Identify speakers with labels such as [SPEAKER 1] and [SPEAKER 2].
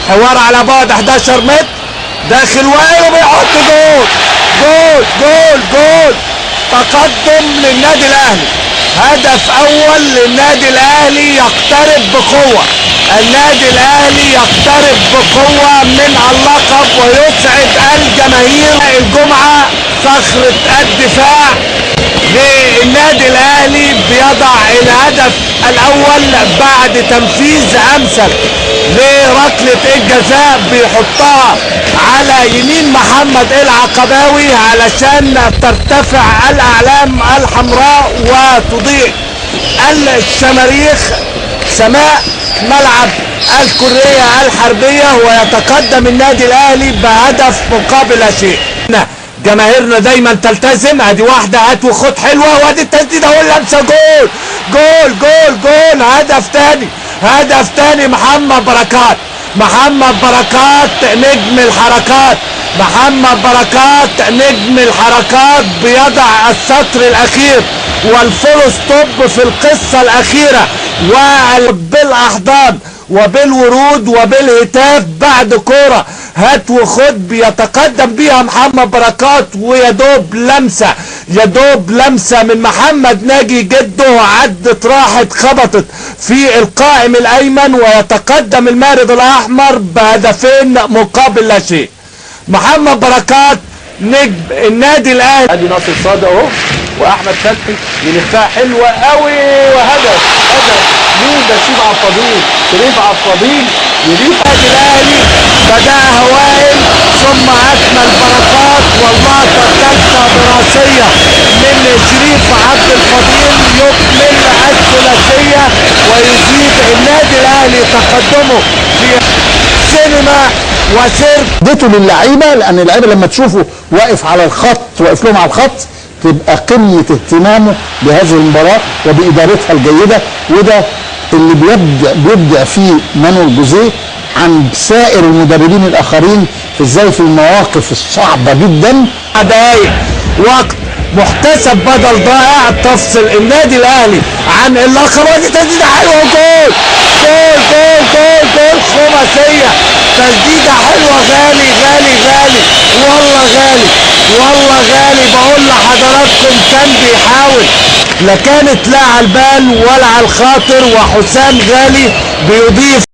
[SPEAKER 1] حوار على بعد 11 متر، داخل وائل وبيحط جول جول جول جول. تقدم للنادي الاهلي، هدف اول للنادي الاهلي، يقترب بقوة. النادي الاهلي يقترب بقوة من اللقب ويسعد الجماهير. الجمعة صخرة الدفاع للنادي الاهلي بيضع الهدف الاول بعد تنفيذ امثل لركله الجزاء، بيحطها على يمين محمد العقباوي علشان ترتفع الاعلام الحمراء وتضيء الشماريخ سماء ملعب الكرية الحربية، ويتقدم النادي الاهلي بهدف مقابل لا شيء. جماهيرنا دايما تلتزم، ادي واحدة هات وخد حلوة، وادي التسديده واللمسه، جول جول جول جول. هدف تاني، هدف تاني، محمد بركات. محمد بركات نجم الحركات، محمد بركات نجم الحركات، بيضع السطر الاخير وال full stop في القصة الاخيرة، وبالاحضان وبالورود وبالهتاف بعد كورة هات وخد بيتقدم بيها محمد بركات، ويدوب لمسه، يدوب لمسه من محمد ناجي جده، عدت راحت خبطت في القائم الايمن، ويتقدم المارد الاحمر بهدفين مقابل لا شيء. محمد بركات نجم النادي الاهلي.
[SPEAKER 2] ادي ناصر صادق اهو، واحمد فتحي يلفها حلوة قوي، وهدف هدف مين ده؟ شريف عبد الفضيل، شريف عبد الفضيل يضيف.
[SPEAKER 1] النادي الاهلي بداها وائل ثم اكمل بركات، واللقطه الثالثة براسيه من شريف عبد الفضيل يكمل الثلاثية ويزيد النادي الاهلي تقدمه في سينما وسيرك.
[SPEAKER 3] اديته للعيبة، لان اللعيبة لما تشوفه واقف على الخط، واقف لهم على الخط، تبقى قمة اهتمامه بهذه المباراة وبادارتها الجيدة، وده اللي بيبدع فيه مانويل جوزيه عن سائر المدربين الاخرين في ازاي في المواقف الصعبة جدا.
[SPEAKER 1] دقايق وقت محتسب بدل ضائع تفصل النادي الاهلي عن اللقب. ودي تسديده حلوة، جول جول جول جول جول، خماسيه، تسديده حلوة، غالي غالي غالي والله، غالي والله غالي. بقول لحضراتكم كان بيحاول، لا كانت لا على البال ولا على الخاطر، وحسام غالي بيضيف.